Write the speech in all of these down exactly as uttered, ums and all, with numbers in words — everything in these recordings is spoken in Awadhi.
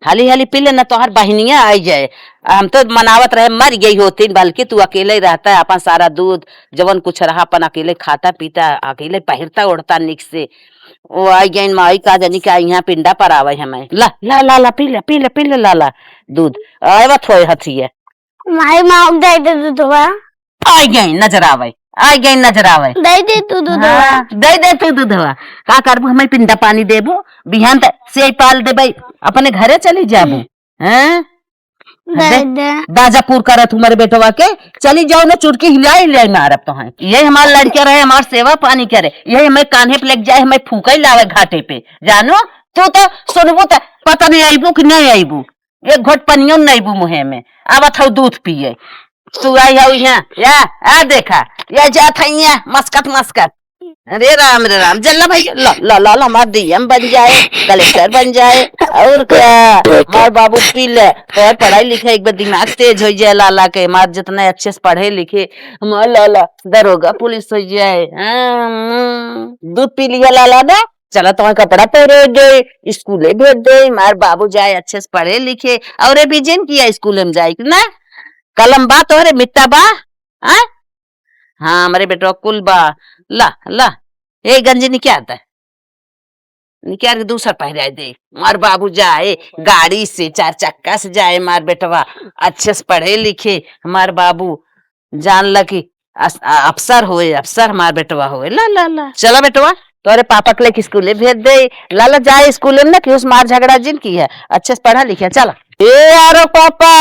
हाली हाली पी ले, ना तोहर बहिनिया आई जाए। हम तो मनावत रहे मर गई होती, बल्कि तू अकेले रहता है, अपन सारा दूध जवन कुछ रहा अपन अकेले खाता पीता, अकेले पहिरता ओढ़ता निक से। ओ आई गई माई, का जानी का यहाँ पिंडा पर आवे हमें। ला ला ला ला, पी ले पी ले पी ले, ला ला दूध। आवत होए हथिया। माई, माँ दे दे दूधवा। आई गई नजर आवे, आई गई नजर आवे। दे दे तू दूधवा। हाँ, दे दे तू दूधवा। का करबू, हमें पिंडा पानी देबू? बिहान त सेई पाल देबे, अपने घरे चली जाबू। हैं? दे दे। दे। दाजापुर करत हमारे बेटवा के, चली जाओ ना, चुटकी हिलाई हिलाई मारब तोहें। यही हमार लड़के रहे, हमार सेवा पानी करे, यही हमें कान्हे पे लेके जाए, हमें फूके लावे घाटे पे। जानो, तू तो सुनबू त पता नहीं अइबू कि नहीं अइबू। एक घोट पनियो नैबू मुँहे में, आवत हऊ दूध पिए। तू आई हऊ यहाँ, या, आ देखा, या जात है यहाँ, मस्कत, मस्कत। अरे राम, रे राम, जल्ला भाई, ला, ला, ला, ला, हमार डीएम बन जाए, कलेक्टर बन जाए, और क्या? हमार बाबू पी ले, तो पढ़ाई लिखाई एक बार दिमाग तेज हो जाए लाला के, हमार जितने अच्छे से पढ़े लिखे, हमार लाला दरोगा पुलिस हो जाए। हाँ, हम्म, दूध पी लिया लाला ना, चला तोहर कपड़ा पहिरे दे, स्कूले भेज दे, हमार बाबू जाए अच्छे से पढ़े लिखे। और ये बिजन किया स्कूल में जाए ना, कलम बा तोहरे, मिट्टा बा? हाँ, हाँ, हमारे बेटवा कुल बा। ला, ला, ए गंजी निकाल दे, निकाल के दूसर पहिराए दे। हमार बाबू जाए गाड़ी से, चार चक्का से जाए, हमार बेटवा अच्छे से पढ़े लिखे, हमार बाबू जान ला कि अस-, अ-, अफसर होए, अफसर हमार बेटवा होए। ला, ला, ला। चला बेटवा, तोरे पापा के लेके स्कूले भेज दे। ला, ला, जाए स्कूले में ना, कि उस मार झगड़ा जिन की है, अच्छे से पढ़ा लिखा, चला। ए आरो पापा,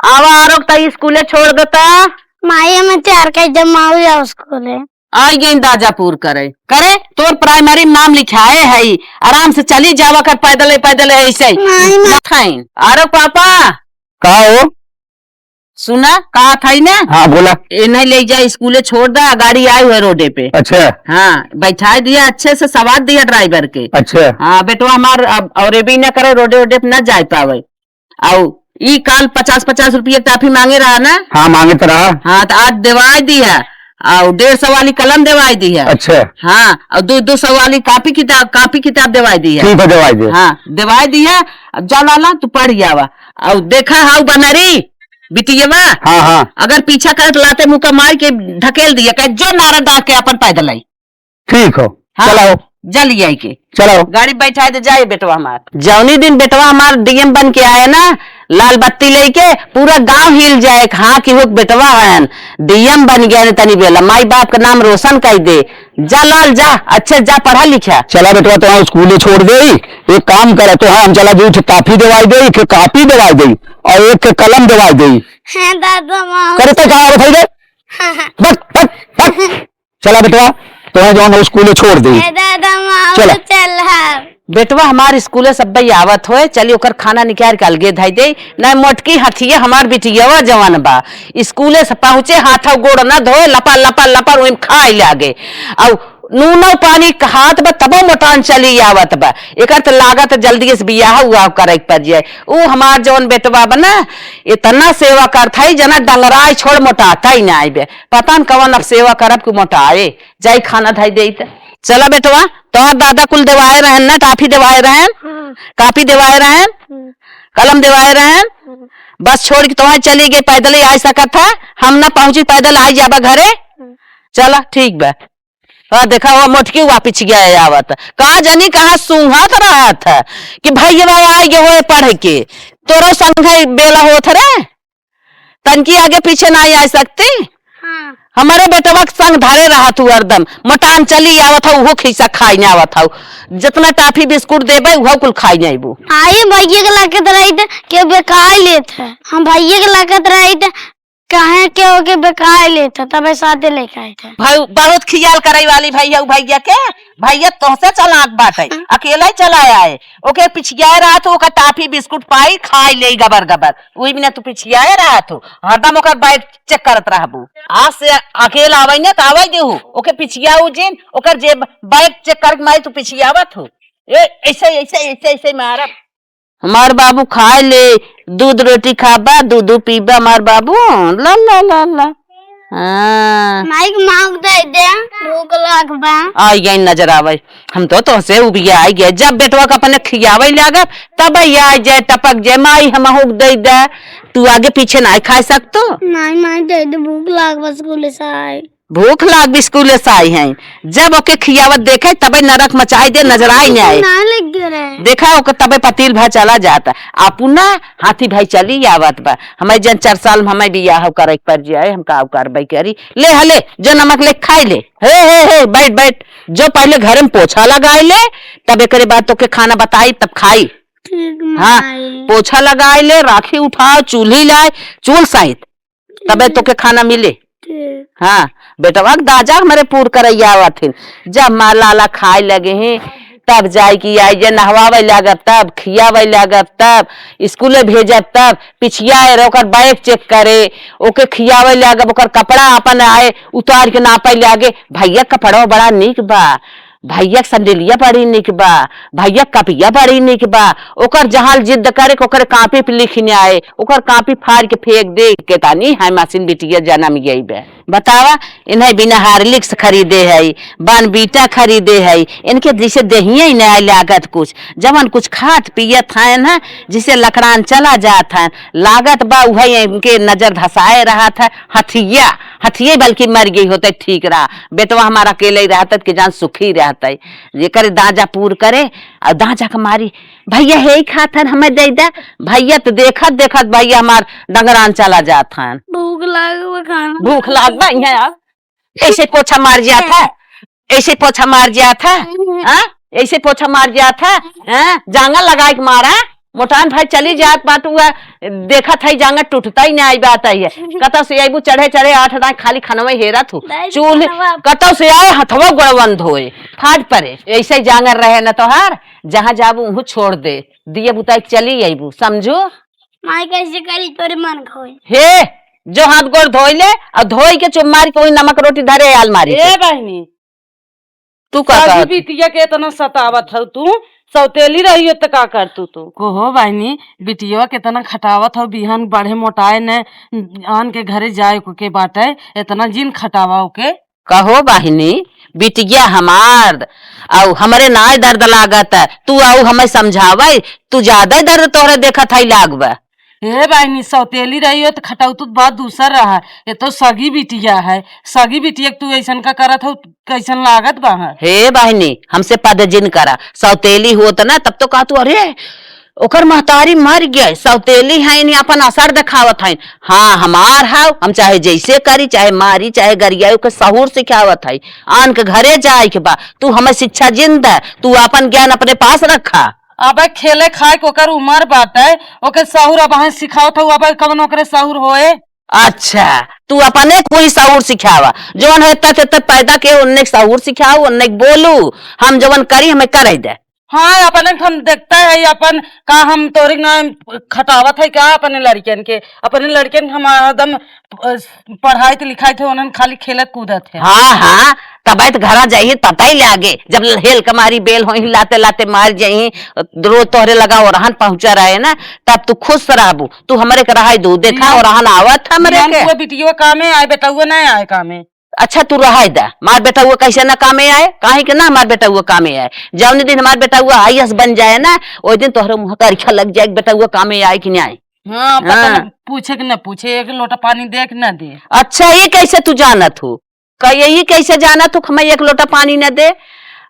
आवा आरो त स्कूले छोड़ देता। माई, हमें चार के जमा हो जाओ स्कूले। आई गई दाजापुर करे, करे तोर प्राइमरी में नाम लिखाए है, आराम से चली जावा कर पैदल, पैदल ऐसे ही। माई, माई। मत खाइन। आरो पापा। का हो? सुना, कहा था ही ना? हाँ, बोला। ए नहीं ले जाए, स्कूले छोड़ दा, गाड़ी आए हुए रोडे पे। अच्छा। हाँ, बैठाए दिया अच्छे से, सवार दिया ड्राइवर के। अच्छा। हाँ, बेटवा हमार अब और ये भी ना करे, रोडे, रोडे पे ना जाए पावे। आउ ई काल पचास, पचास रुपया टाफी मांगे रहा ना? हाँ, मांगे तो रहा। हाँ, तो आज देवाई दिया, आउ डेढ़ सौ वाली कलम देवाई दिया। अच्छा। हाँ, और दो, दो सौ वाली कापी किताब, कापी किताब देवाई दिया। ठीक है, देवाई दे। हाँ, देवाई दिया। अब जा लाला, तू पढ़ जावा। और देखा हाउ बनरी, बिटियवा, हाँ, हाँ। अगर पीछा करत लाते मुका मार के ढकेल दिया, कहे, "जो नारा डाक के अपन पैदल आई।" ठीक हो, हाँ, चलाओ। जल्दी आई के। चलाओ। गाड़ी बैठा दे, जाए बेटवा हमार। जौनी दिन बेटवा हमार डीएम बन के आए ना, लाल बत्ती लेके, पूरा गांव हिल जाए, हाँ, कि हुक बेटवा हन, डीएम बन गया ने तनी बेला, माई बाप का नाम रोशन कर दे। जा लाल, जा, अच्छे जा, पढ़ा लिखा। चला बेटवा, तो स्कूले छोड़ दे, एक काम करे, तो हम चला दे, एक कापी देवाई दे, एक कापी देवाई दे, और एक कलम देवाई दे। हाँ, दादा, माँ। करे तो कहाँ बताई दे? हाँ, हाँ। बस, बस, बस। चला बेटवा, तोहे जौन हो स्कूले छोड़ दे। ए दादा, माँ, चला। चल, हाँ। बेटवा हमार स्कूले सब भाई आवत होए, चली ओकर खाना निकाल के अलगे धई दे। ना मोटकी हथिये हमार बिटियवा जवन बा, स्कूले से पहुँचे, हाथ गोड़ न धोए, लपा, लपा, लपा, ओहिम खाए लागे। अउ नूनो पानी खात बा, तबो मोटान चली आवत बा। एकर त लागत जल्दी से बियाह उआह करे के पड़ जाए। ऊ हमार जवन बेटवा बा ना, इतना सेवा करत है, जना डंगराई छोड़ मोटाता ही ना आइबे। पता न कवन अब सेवा करब कि मोटाए। जाई खाना धई देई त। चला बेटवा, तोहार दादा कुल देवाए रहन ना, टाफी देवाए रहन, हम्म। कापी देवाए रहन, हम्म। कलम देवाए रहन। हम्म। बस छोड़ के तोहार चली गई, पैदल ही आ सकत है, हम ना पहुँची, पैदल आई जाबा घरे। हम्म। चला ठीक बा। हाँ, देखा, वो मोटकी हुआ पिछिया आवत। का जानी कहाँ सूंघत रहत है कि भैया आई गए होए पढ़ के। तोरो संग है बेला होत रे, तनकी आगे पीछे ना आ सकती। हाँ। हमारे बेटवा के संग धरे रहत हूँ हरदम। मोटान चली आवत है, उहो खीसा खाई ना आवत है। जितना टाफी बिस्कुट देबे, उहो कुल खाई ना अइबू। आई भैया के लागत रही त के बेकार लेत है। हम भैया के लागत रही त काहे के ओके बेकार लेत है, तबे साथे लेके आए थे। भाई, बहुत खियाल करे वाली भैया, उ भैया के, भैया तोहसे चालाक बाटे, अकेले ही चला आए। ओके पिछियाए रहत हो, ओकर टाफी बिस्कुट पाई, खाई ले गबर गबर। उही बिना तू पिछियाए रहत हो, हरदम ओकर बैग चेक करत रहबू। आज से अकेला आवे ने त आवे देहू, ओके पिछियाऊ जिन, ओकर जेब बैग चेक करके मारी तू पिछियावत हो। ए, ऐसे, ऐसे, ऐसे, ऐसे मारब। हमार बाबू खाए ले, दूध रोटी खाबा, दूधू पीबा हमार बाबू। ला, ला, ला, ला। हाँ। माइक मांग दे दे, भूख लाग बा। आई गई नजर आवे। हम तो तोहसे उबिया आई गए, जब बेटवा का अपने खियावे लागब, तब आई जाए, टपक जाए, "माई, हमहू के दे दे।" तू आगे पीछे नाहीं खाए सकतो? नाहीं, माई, दे दे, भूख लाग बा स्कूल से आई। भूख लाग बा स्कूल से आई हैं, जब ओके खियावत देखे, तबे नरक मचाई दे, नजर आई न आए। ना लग गए रहे। देखा, ओके तबे पतील भा चला जाता। अपना हाथी भाई चली आवत बा। हमें जन चार साल में हमें बियाह करे के पड़ जाए, हम का करबे करी। ले हले, जो नमक ले खाई ले। हे, हे, हे, बैठ, बैठ। जो पहले घर में पोछा लगाए ले, तब एकरे बाद तोके खाना बताई, तब खाई। ठीक हाँ, माई। पोछा लगाए ले, राखी उठाओ, चूल्ही लाए, चूल साइत, तबे ठीक। तोके खाना मिले। ठीक। हाँ, बेटवा के दाजा हमरे पूर करैया आवत हिन। जब मार लाला खाए लगे हैं, तब जाए कि आई जे नहवावे लागब, तब खियावे लागब, तब स्कूले भेजब, तब पिछिया आए रहे, ओकर बैग चेक करे, ओके खियावे लागब, ओकर कपड़ा अपन आए उतार के नापे लागे, "भैया, कपड़वा बड़ा नीक बा, भैया के संडिलिया बड़ी नीक बा, भैया के कपिया बड़ी नीक बा।" ओकर जहाल जिद करे के ओकर कापी पे लिखिने आए, ओकर कापी फाड़ के फेंक दे, "केतानी है मासिन बिटिया जनम यही बे।" बतावा, इन्हें बिना हार्लिक्स खरीदे है, बानबीटा खरीदे है, इनके जैसे देहिए ही नहीं लागत कुछ। जवन कुछ खात पियत है ना, जिसे लकड़ान चला जात है, लागत बा उहे इनके नजर धसाए रहत है। हथिया, हथिये बल्कि मर गई होते ठीक रहा। बेटवा हमारा अकेले ही रहत कि जान सुखी रहते। जेकर दाजा पूर करे और दाजा के मारी, "भैया हे ही खात हन, हमें दे दे।" भैया तो देखत देखत भैया हमार डंगरान चला जात हन। भूख लाग बा खाना। भूख लाग बा, यहाँ आओ। ऐसे पोछा मार जात है, ऐसे पोछा मार जात है, हाँ? ऐसे पोछा मार जात है, हाँ? जांगर लगाए के मारा, मोटान भाई चली जात बाटू है, देखत है जांगर टूटता ही नहीं आई बात है। कतौ से आईबू चढ़े चढ़े आठ दाई खाली खनवे हेरत हो। दाई चूल खानवा। कतौ से आए हथवा गोड़वन धोए, फाट परे। ऐसे जांगर रहे न तोहार, जहाँ जाबू उहू छोड़ दे, दिए बुताई के चली आईबू, समझू? माई कैसे करी तोरे मन खोए। हे, जो हाथ गोड़ धोई ले और धोई के चुप मार के वही नमक रोटी धरे आलमारी ए पे। बहिनी, तू का सगी कहत? बिटिया के इतना सतावत हऊ तू, सौतेली रही हो त का करतू तू? कहो बहिनी, बिटिया के इतना खटावत हऊ, बिहान बढ़े मोटाए न, आन के घरे जाए को के बाटे, इतना जिन खटावा ओके। कहो बहिनी, बिटिया हमार, अउ हमरे नाय दर्द लागत है, तू आऊ हमें समझावे, तू ज्यादा ही दर्द तोहरे देखत है लागबा। ए बहिनी, सौतेली रही हो त खटौतू बात दूसर रहा, ये तो सगी बिटिया है, सगी बिटिया के तू ऐसन का करत हो, कैसन लागत बा है? हे बहिनी, हमसे पद जिन करा, सौतेली होत ना तब तो कहतू, "अरे ओकर महतारी मर गए, सौतेली है, इन्हें अपन असर दिखावत है।" हाँ, हमार हाव, हम चाहे जैसे करी, चाहे मारी, चाहे गरियाई, ओके सहूर सिखावत है। आन के घरे जाए के बा, तू हमें शिक्षा जिन दे, तू अपन ज्ञान अपने पास रखा। अबे खेले खाए के ओकर उमर बाटे, ओके सहूर अब हम सिखावत हऊ, अबे कवन ओकरे सहूर होए? अच्छा, तू अपने कोई सहूर सिखावा, जौन है तत तत पैदा के उन्ने के सहूर सिखाओ, उन्ने के बोलू, हम जवन करी हमें करे दे। हाँ, अपने के हम देखते है, अपन का हम तोरी ना खटावत है क्या अपने लड़कियन के? अपने लड़कियन के हम एकदम, अ, पढ़ाई त लिखाई थे, उन्हन खाली खेलत कूदत है। हाँ, हाँ, तब तो घरा जाइए, पता ही लागे, जब हेल के मारी बेल होई, लाते लाते मार जाई, रोज तोहरे लगा ओरहन पहुँचा रहे ना, तब तू खुश रहबू। तू हमरे के रहाई दू, देखा बिहान, ओरहन आवत हमरे बिहान के। तू बिटियो कामे आए, बेटउआ ना आए कामे। अच्छा, तू रहाई दा, हमार बेटउआ कैसे ना कामे आए, काहे के ना हमार बेटउआ कामे आए। जौन दिन हमार बेटउआ IAS बन जाए ना, ओइ दिन तोहरे मुँह करिखा लग जाए, बेटउआ कामे आए कि ना आए। हाँ, पता हाँ। ना, पूछे कि ना पूछे, एक लोटा पानी दे कि ना दे। अच्छा, ये कैसे तू जानत हो? का यही कैसे जानत हो कि हमें एक लोटा पानी न दे?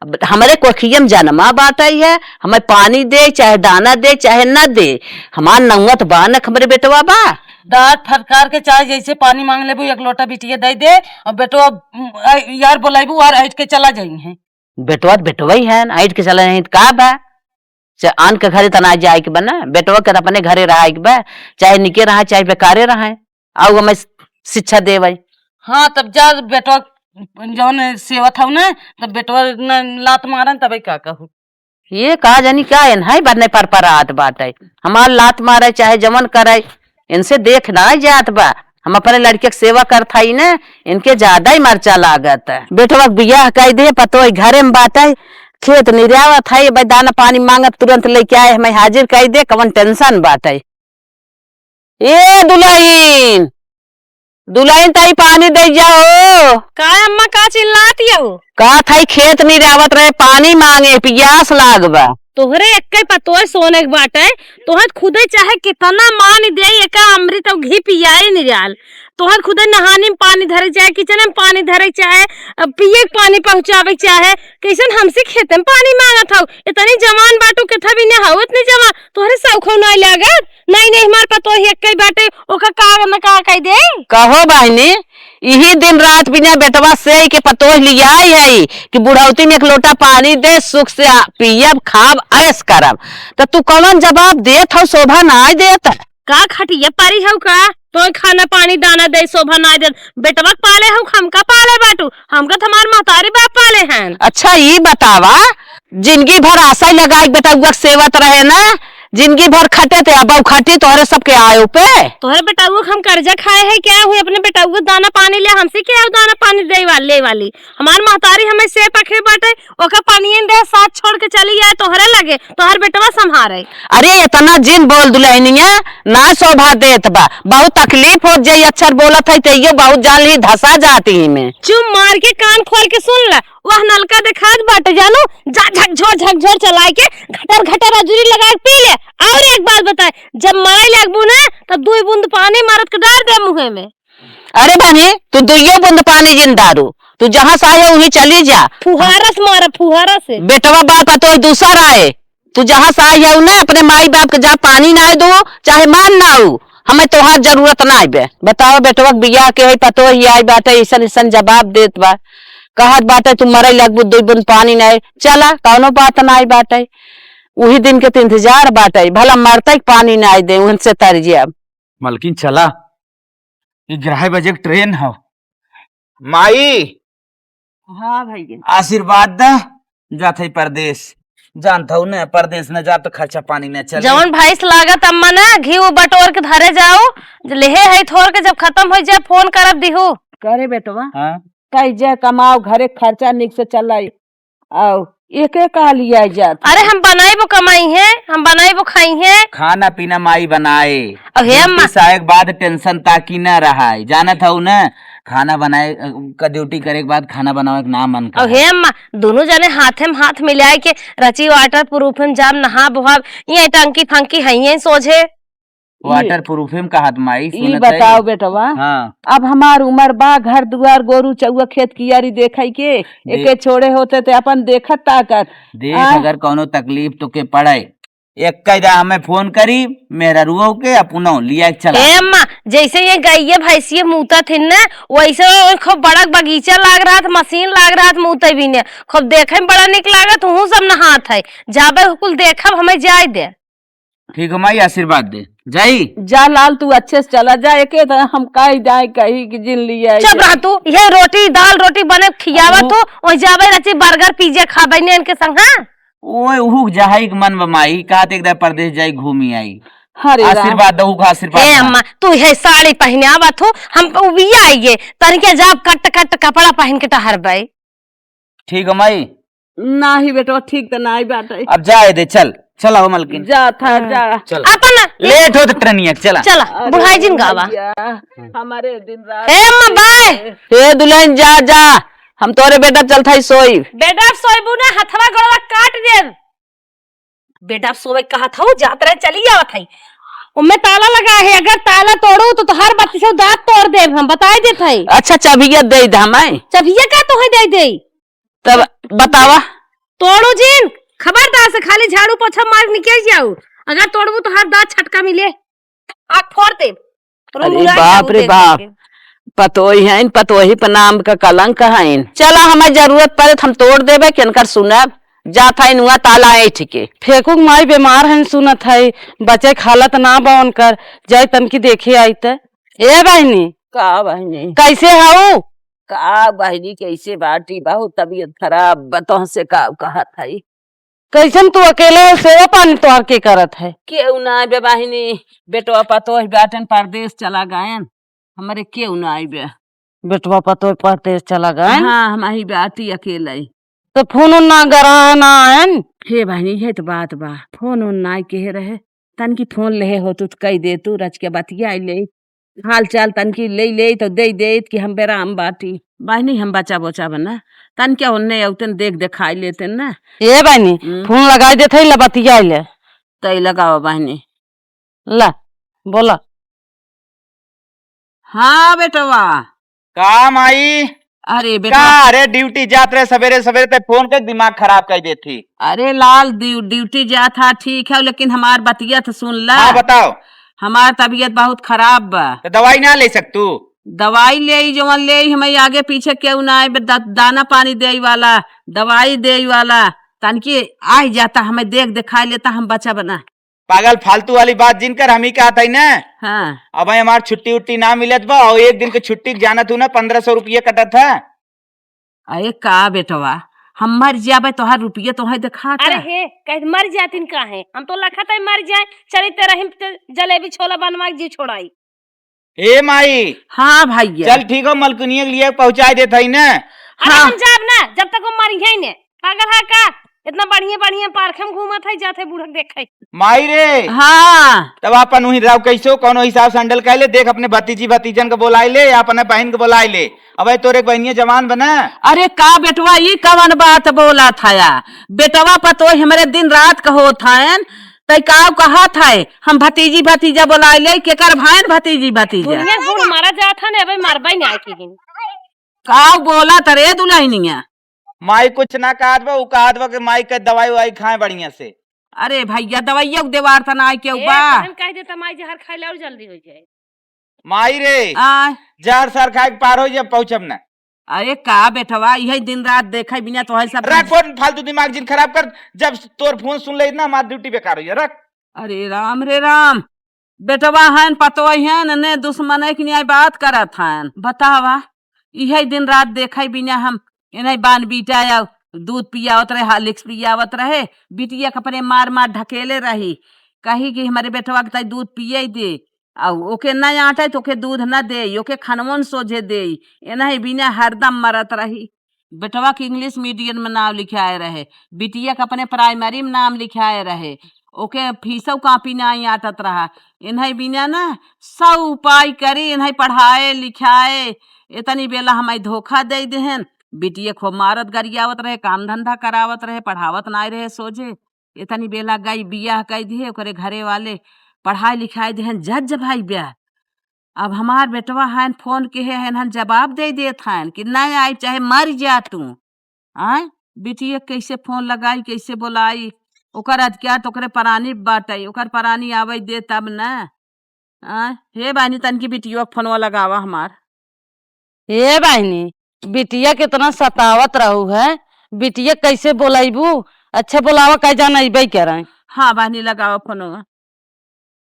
अब हमरे कोखिया में जनमा बाटइ है, हमें पानी दे, चाहे दाना दे, चाहे न दे, हमार नौवत बा न हमरे बेटवा बा। डांट फटकार के चाहे जैसे पानी मांग लेबू, एक लोटा बिटिया दे दे, और बेटवा, उम, अ, यार बोलाइबू, और ऐठ के चला जाई है। बेटवा त बेटवा ही है, ऐठ के चला जाई त का बा? चाहे आन के घरे त ना जाए के बा ना, बेटवा के त अपने घरे रहाए के बा, चाहे निके रहा, चाहे बेकारे रहा, आउ हमें शिक्षा देवे। हाँ, तब जा बेटवा जौन सेवत हऊ ना, तब बेटवा न लात मारन, तबे का कहू। ये का जानी का एन है बरने पर पर आत बाटे, हमार लात मारे चाहे जवन करे, इनसे देख ना जात बा। हम अपने लड़के के सेवा करत हई ना, इनके ज्यादा ही मरचा लागत है। बेटवा के बियाह कई दे, पतोह घरे में बाटे, खेत निरावत है, भाई दाना पानी मांगत तुरंत लेके आए, हमें हाजिर कई दे, कवन tension बाटे। ए दुलहिन, दुलहिन, तई पानी दे जाओ। का अम्मा, का चिल्लात यहू? का थाई खेत निरावत रहे, पानी माँगे, पियास लाग बा। तोहरे एक्कै पतोह सोने के बाटे, तोहर खुदे चाहे कितना मान दे, एका अमृत अउ घी पियाए निराल। तोहर खुदे नहानी में पानी धरे चाहे, किचन में पानी धरे चाहे, अब पिए के पानी पहुँचावे चाहे, कैसन हमसे खेते में पानी माँगत हऊ? इतनी जवान बाटू, केथा भी न हऊ इतनी जवान, तोहरे सौखो नाई लागत? नहीं, नहीं, हमार पतोह एक्कै बाटे, ओका का न का कह दे। कहो बहिनी, इही दिन रात बिना बेटवा से के पतोह लियाई है कि बुढ़ौती में एक लोटा पानी दे, सुख से आ, पियब, खाब, ऐश करब। त तू कौन जवाब देत हऊ, शोभा नाई देत? का खटिया पारी हऊ का? तोय खाना पानी दाना दे शोभा नाई देत। बेटवा के पाले हऊ, हमका पाले बाटू, हमका त हमार महतारी बाप पाले हैं। अच्छा, ई बतावा, जिंदगी भर आशा लगाए के बेटउआ के सेवत रहे ना, जिंदगी भर खटे ते, अब खटी तोहरे सबके आयो पे। तोहरे बेटउआ के हम कर्जा खाए है क्या हुई? अपने बेटउआ के दाना पानी ले, हमसे क्या दाना पानी दे वाली, ले वाली? हमार महतारी हमें से पखे बाटे, ओकर पानियन दे साथ छोड़ के चली आए तोहरे लगे, तोहर बेटवा संभारे। अरे इतना जिन बोल दुलहनिया, ना शोभा देत बा, बहुत तकलीफ होत जाई, अक्षर बोलत है तैयो बहुत जान ली धसा जाती ही में। चुप मार के कान खोल के सुन ला, वह नलका देखात बाटे जानू, जा झकझोर झकझोर चलाए के घटर घटर अजूरी लगा के पी ले। और एक बात बताए, जब मारे लगबू ना तब दुई बूंद पानी मारत के डार दे मुँहे में। अरे बहिनी, तू दुइयो बूंद पानी जिन डारू, तू जहाँ से आई है वहीं चली जा। फुहारा से मारा, फुहारा से। बेटवा बाप है तो दूसर आए, तू जहाँ से आई है ना अपने माई बाप के जहाँ पानी ना दू, चाहे मान ना आऊ, हमें तोहार जरूरत ना आइबे। बताओ बेटवा के बियाह के है पतोह ही आई बाटे, ऐसन ऐसन जवाब देत बा, कहत बाटे तू मरे लगबू दुई बूंद पानी ना आए, चला कौनो बात ना आई बाटे। उही दिन के तो इंतजार बाटे, भला मरते के पानी ना आई दे उनसे तर जिया। मलकिन चला, ई ग्यारह बजे के ट्रेन हौ। माई, हाँ भैया। आशीर्वाद द, जात है परदेस। जानत हऊ न, परदेस न जा तो खर्चा पानी न चले। जवन भैंस लागत अम्मा न, घी वो बटोर के धरे जाओ, लेहे है थोर के, जब खतम होइ जाए, फोन करब दिहू। करे बेटवा, हाँ? कई जे कमाओ, घरे खर्चा निक से चलाई। आओ, एके का लिया जात? अरे, हम बनाइबो कमाई है, हम बनाइबो खाई है। खाना पीना माई बनाए। अब हे अम्मा। Duty से आए के बाद tension ताकि न रहाए। जानत हऊ न, खाना बनाए, अ, का duty करे के बाद खाना बनावे के ना मन अब करे। हे अम्मा, दोनों जने हाथे में हाथ मिलाए के रची waterproof में जाब, नहा बोहाब, ये टंकी फंकी है, ये सोझे। Waterproof में कहत माई, ई सुनत है? बताओ बेटवा, हाँ। अब हमार उमर बा, घर दुआर, गोरू, चउआ, खेत कियारी देखै के, दे- एके छोड़े होते ते अपन देखत ताकत। देख, आ? अगर कौनो तकलीफ तोके पड़े, एक कैदा हमें फोन करी, मेहररुओ के अपनो लिया के चला। ए अम्मा, जैसे ये गइये भैंसिये मूतत हिन न, वैसे खूब बड़ा बगीचा लाग रहत, मशीन लाग रहत, मूते भी ने खूब देखे में बड़ा निक लागत, उहू सब नहात है। जाबे कुल देखब, हमें जाए दे। ठीक हो माई, आशीर्वाद दे। जाई? जा लाल, तू अच्छे से चला जा, एके त हम काई जाए कही कि जिन लिया चुप रह तू, ये रोटी, दाल, रोटी बने खियावत हो, वही जाबे रची burger, pizza खाबे ने इनके संग, हाँ? ओए, उहू के जहाई के मन बा माई, कहत एक दाए परदेस जाई, घूमी आई। हरे राम। आशीर्वाद दहू का आशीर्वाद हे ना। अम्मा, तू हे साड़ी पहिने आवत हो, हम उबिया आइए, तनिके जाब कट कट कपड़ा पहिन के टहरबै। ठीक है माई। नाही बेटवा, ठीक त नाही बाटे। अब जाए दे, चल, चला हो मलकिन। जा था, जा। चल। अपन late होत ट्रेनिया, चला। चला, अरे बुढ़ाई जिन गावा। भैया, हमारे दिन रात हे अम्मा, बाय। हे दुलहिन, जा, जा, हम तोरे बेटा चलत हई सोई। बेटा सोईबू ना, हथवा गोड़वा काट देब। बेटा सोवे कहत हऊ, जात रहे, चली आवत हई। ओमे ताला लगा है, अगर ताला तोड़ू तो तोहार बत्तीसों दांत तोड़ देब हम, बताई देत हई। अच्छा, चाबिया दे दे हमें। चाबिया का तोहे दे दे? तब बतावा। तोड़ू जिन, खबरदार से खाली झाड़ू पोछा मार निकल जाऊ। अगर तोड़बू तो हर दांत छटका मिले। आँख फोड़ देब। अरे बाप रे बाप। पतोही हईन, पतोही पर नाम का कलंक हईन। चला, हमें जरूरत पड़े तो हम तोड़ देबे, केनकर सुनब। जात हईन हुआ ताला ऐंठ के। फेंकू के माई बीमार हईन सुनत हई, बचे के हालत ना बा उनकर, जाई तनकी देखे आई त। ए बहिनी। का बहिनी? कैसे हऊ? का बहिनी, कैसे बाटी? बहुत तबीयत खराब बा, तोहसे का कहत हई? कैसन तू अकेले हो? सेवा पानी तोहर के करत है? केहू ना आइबे बहिनी, बेटवा पतोह बाटन परदेस चला गयन, हमरे केहू ना आइबे। बेटवा पतोह परदेस चला गयन? हाँ, हम ही बाटी अकेले। तो फोन उन ना गरा ना आयन? हे बहिनी, ये तो बात बा, फोन उन ना केहे रहे, तनकी फोन लेहे हो तू तो कही दे तू, रच के बतिया ले। हाल चाल तनकी लेइ लेइत, तो देइ देइत कि हम बेराम बाटी। बहिनी, हम बचा बोचा बना, तनके ओन्ने अउतन देख देखाइ लेतेन ना। ए बहिनी, हम्म। फोन लगाइ देत हई, ला बतियाइ ले। तइ लगावा बहिनी। ला, बोला। हाँ बेटवा। का माई? अरे बेटवा। का रे, ड्यूटी जात रहे सबेरे सबेरे, ते फोन के दिमाग खराब कइ देत ही। अरे लाल, ड्यू-, ड्यूटी जात हा, ठीक है, लेकिन हमार बतिया तो सुन ला। हाँ, बताओ। हमार तबीयत बहुत खराब बा। तो दवाई ना लेइ सकतू? दवाई लेइ, जवन लेइ, हमें आगे पीछे केहू ना आए, द-, दाना पानी देइ वाला, दवाई देइ वाला, तनकी आइ जाता, हमें देख देखाइ लेता, हम बचा बना। पागल, फालतू वाली बात जिन कर, हम ही कहत हई ना। हाँ। अबहीं हमार छुट्टी उट्टी ना मिलत बा, अउर एक दिन के छुट्टी के जानत हू ना, पन्द्रह सौ रुपया कटत है। अरे का बेटवा, हम मर जाबे, तोहार रुपया तोहे देखात अरे है। हे, कहे मर जातिन काहे? हम तो लखत है मर जाए, चली ते रहीम ते जलेबी छोला बनवा के जी छोड़ाई। ए माई। हाँ भैया। चल ठीक हो, मलकिनिया के लिए पहुँचाइ देत हई ना। अरे हाँ। हम जाब ना, जब तक वो मरिहैं ने। पागल है का? इतना बढ़िया बढ़िया पार्क में घूमत है, जात है बूढ़क देखे। माई रे। हाँ। तब आपन उही रहो, कैसो कौनो हिसाब से handle कइ ले, देख अपने भतीजी भतीजन के बोलाइ ले या अपने बहिन के बोलाइ ले। अबे तोरे बहिनिया जवान बना। अरे का बेटवा, ई कवन बात बोलत हया? बेटवा पतोह हमरे दिन रात का होत हयन, तइ काउ कहत है, हम भतीजी भतीजा बोलाइ ले, केकर भयन भतीजी भतीजा? दुनिया गुण मारा जात है ने, अबे मरबे ना की दिन। काउ बोलत रे दुलहिनिया? माई कुछ ना कहत बा, उ कहत बा कि माई के दवाई उवाई खाए बढ़िया से। अरे भैया, दवाइया के देवार त ना आए केहू ए, बा। तहन कह दे त माई जहर खाइले और जल्दी हो जाए। माई रे, आय। जहर सहर खाए के पार हो जाए, पहुँचब ना। अरे का बेटवा, इहे दिन रात देखे बिना तोहे सब रख फोन, फालतू दिमाग जिन खराब कर। जब तोर फोन सुन ले ना, हमार ड्यूटी बेकार हो जाए। रख। अरे राम रे राम, बेटवा हन, पतोह हन, ने दुश्मन है कि न्याय बात करत हन। बतावा, इहे दिन रात देखे बिना हम इन्हें बान बीटा या दूध पियावत रहे, Horlicks पियावत रहे, बिटिया के अपने मार मार ढकेले रही, कही कि हमरे बेटवा के ताई दूध पिए दे, अउ ओके न आटे तो ओके दूध न दे, ओके खनवन सोझे दे, इन्हें बिना हरदम मरत रही। बेटवा के English medium में नाम लिखाए रहे, बिटिया के अपने primary में नाम लिखाए रहे, ओके फीसौ कापी नाहीं आटत रहा। इन्हें बिना ना सौ उपाय करी, इन्हें पढ़ाए लिखाए। इतनी बेला हमें धोखा दे देहन। बिटिया खूब मारत गरियावत रहे, काम धंधा करावत रहे, पढ़ावत नाहीं रहे सोझे। इतनी बेला गई बियाह कइ दिहे, ओकरे घरे वाले पढ़ाए लिखाए देहन जज भाई ब्याह। अब हमार बेटवा हन, फोन किहे हन, हम जवाब दे देत हन कि नहीं आई, चाहे मर जा तू। आय, बिटिया कैसे फोन लगाई, कैसे बोलाई? ओकर अधिकार तो ओकरे परानी बाटे, ओकर परानी आवे दे तब न। आय, हे बहिनी, तनकी बिटिया के फोनवा लगावा हमार। हे बहिनी, बिटिया कितना सतावत रहू है, बिटिया कैसे बोलाइबू? अच्छा बोलावा, कह जान अइबे करे। हाँ बहिनी, लगावा फोनवा।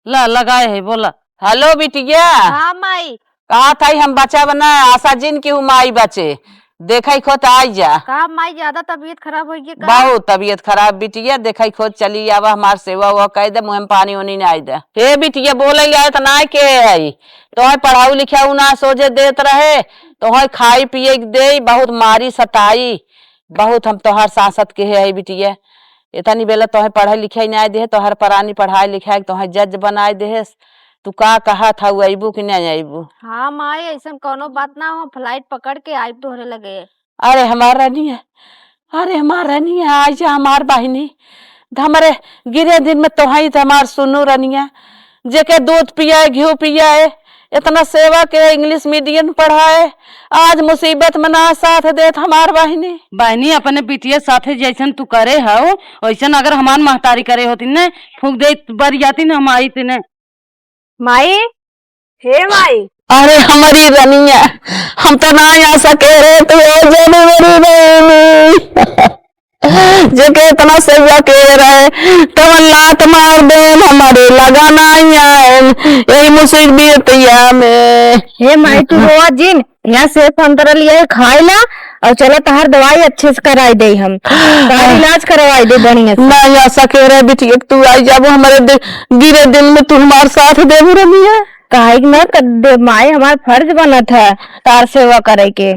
ला, लगाए है, बोला। हेलो बिटिया। हाँ माई। कहत हई हम बचब ना, आशा जिन कि उ माई बचे। देखै खोत आई जा। का माई, ज्यादा तबीयत खराब होइ गई का? बहुत तबीयत खराब बिटिया, देखै खोत चली आवा, हमार सेवा उवा कइ दे, मुँह में पानी ओनी नाहीं दे। हे बिटिया, बोलै ले आए त नाहीं के हई? तोहै पढ़ाऊ लिखाऊ ना सोझे देत रहे, तोहै खाई पिए के देई, बहुत मारी सताई, बहुत हम तोहार सासत के हई बिटिया। इतनी बेला तोहे पढ़ाई लिखाई नाहीं देहे, तोहर परानी पढ़ाई लिखाई के तोहे जज बनाए देहेस। तू का कहत हऊ, अइबू कि नाहीं अइबू? हाँ माई, अइसन कौनो बात ना हो, flight पकड़ के आइब तोहरे लगे। अरे हमार रनिया, अरे हमार रनिया, आइ जा हमार बहिनी। हमरे गिरे दिन में तोहई त हमार सुनू रनिया, जेके दूध पियाए, घिउ पियाए, इतना सेवा के, English medium पढ़ाए, आज मुसीबत में ना साथ देत हमार बहिनी। बहिनी, अपने बिटिया साथे जैसन तू करे हऊ, वैसन अगर हमार महतारी करे होती न, फूंक दे बरियाती न हम आई तीने। माई, हे माई। अरे हमरी रनिया, हम तो ना आ सके रे, तू आ जा रे मेरी बहिनी। जेके इतना सेवा के रहे, तवन लात मार देन, हमरे लगा नाहीं आएन, यही मुसीबतिया में। हे माई, तू रोआ जिन, यहाँ सेब संतरा लिया है, खाए ला, और चला तहार दवाई अच्छे से कराई दे हम, तहार इलाज करवाई दे बढ़िया से। ना आ सके रे बिटिया, तू आई जाबो हमरे दे-, गिरे दिन में, तू हमार साथ देबू रनिया। काहे कि ना, त दे-, माई हमार फर्ज बनत है तार सेवा करे के।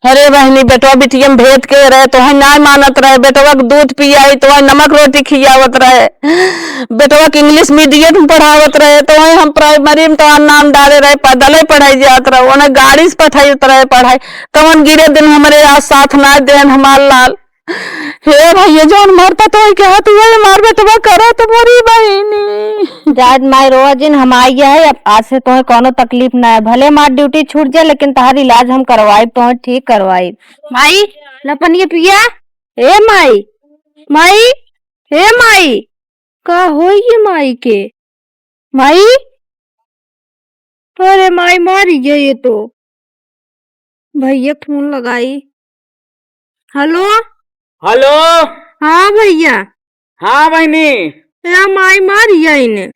अरे बहिनी, बेटवा बिटिया में भेद के रहे, तोहे नाय मानत रहे, बेटवा के दूध पियाई, तोहे नमक रोटी खियावत रहे, बेटवा के इंग्लिश मीडियम में पढ़ावत रहे, तोहे हम प्राइमरी में तोहार नाम डाले रहे, पैदले पढ़ाई जात रहे, ओने गाड़ी से पठाइत रहे पढ़ाई, तवन गिरे दिन हमरे आज साथ नाय देन हमार लाल। हे भैया, जौन मरता तो के हाथ हुआ, हमार बेटवा करा तो मोरी बहिनी। जात माई रोआ जिन, हम आई है, अब आज से तोहे कौनो तकलीफ ना है, भले हमार ड्यूटी छूट जाए, लेकिन तहार इलाज हम करवाई, तोहे ठीक करवाई। माई, लपनिया पिया। ए माई, माई, ए माई, का होई ये माई के? माई, अरे माई, मारी गया ये तो। भैया फोन लगाई। हेलो। हेलो। हाँ भैया। हाँ बहिनी। ए माई, मारी गया इन्हें।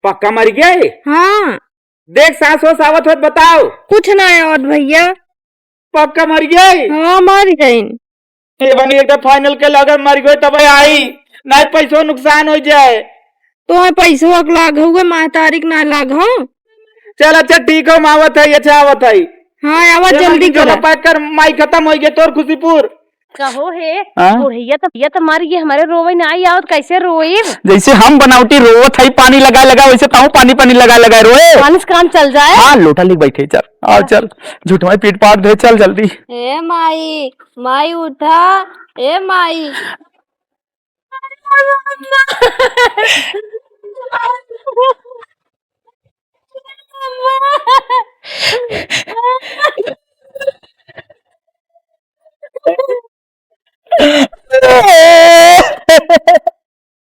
पक्का मर गए? हाँ। देख, सास वास आवत होत बताओ। कुछ ना आवत भैया। पक्का मर गए? हाँ, मर गइन। ए बनी, एकदम फाइनल के लगे मर गए तब आई, नहीं पैसो नुकसान हो जाए। तो है पैसो अक लाग हुए, महतारी के ना लाग हो। चल अच्छा ठीक हो, हम आवत है, अच्छा आवत है। हाँ, आवा ए जल्दी बनी, झोला करा। पैक कर, माई खत्म हो गए तोर खुशीपुर। कहो हे, हाँ? बुढ़ैया तो, ये तो मर गई, हमारे रोवे ना आई आवत, कैसे रोइब? जैसे हम बनावटी रोवत है पानी लगा लगा, वैसे ताहू पानी पानी लगा लगा रोए। पानी से काम चल जाए। हाँ, लोटा लेके बैठे, चल। आ, चल, झूठ माई पीट पाट दे, चल जल्दी। ए माई, माई उठा, ए माई।